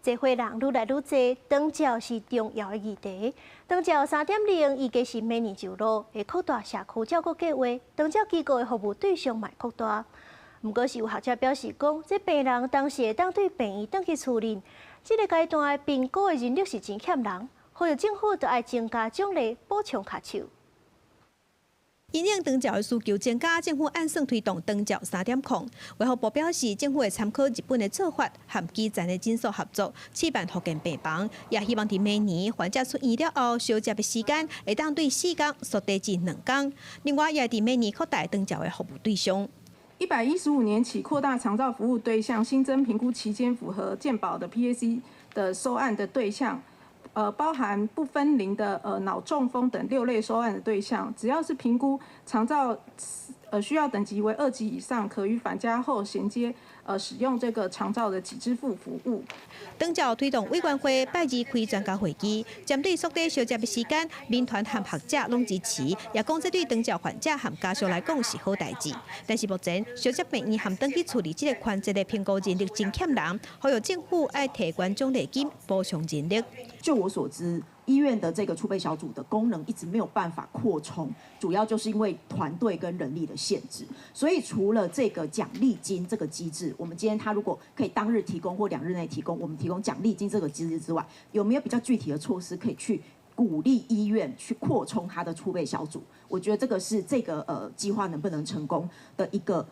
濟歲人愈來愈濟，長照是重要的議題。長照3.0預計是明年上路，會擴大社區照顧計劃，長照機構的服務對象嘛會擴大。毋過是有學者表示講，這病人當時會當對病院轉去厝裡，這个階段的評估的人力是真欠人，呼籲政府著愛增加獎勵，補充跤手。因應長照的需求增加，政府按算推動長照3.0。衛福部表示，政府會參考日本的做法，和基層的診所合作，試辦復健病房，也希望佇明年患者出院了後，相接的時間會當對4工縮短至2工。另外，也佇明年擴大長照的服務對象。115年起擴大長照服務對象，新增評估期間符合健保的 PAC 的收案的對象。包含不分齡的腦中風等六類收案的對象，只要是評估長照需要等級為2級以上，可於返家後銜接使用這個長照的給支付服務。長照推動委員會拜二開專家會議，針對縮短相接的時間，民團和學者攏支持，也講這對長照患者和家屬來講是好代誌。但是目前相接病院和轉去厝裡這个環節的評估人力真欠人，呼籲政府愛提懸獎勵金補充人力。就我所知，醫院的這個儲備小組的功能一直沒有辦法擴充，主要就是因為團隊跟人力的限制。所以除了這個獎勵金這個機制，我們今天他如果可以當日提供或2日內提供，我們提供獎勵金這個機制之外，有沒有比較具體的措施可以去鼓勵醫院去擴充他的儲備小組？我覺得這個是這個計劃能不能成功的一個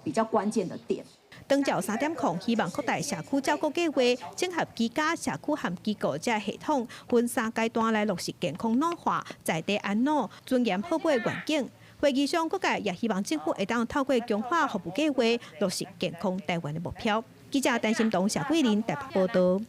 比較關鍵的點。長照3.0希望擴大社區照顧計劃，整合居家、社區和機構這系統，分三階段來落實健康老化、在地安老、尊嚴好尾的願景。會議上，各界也希望政府會當透過強化服務計劃，落實健康台灣的目標。記者陳心彤、謝桂林台北報道。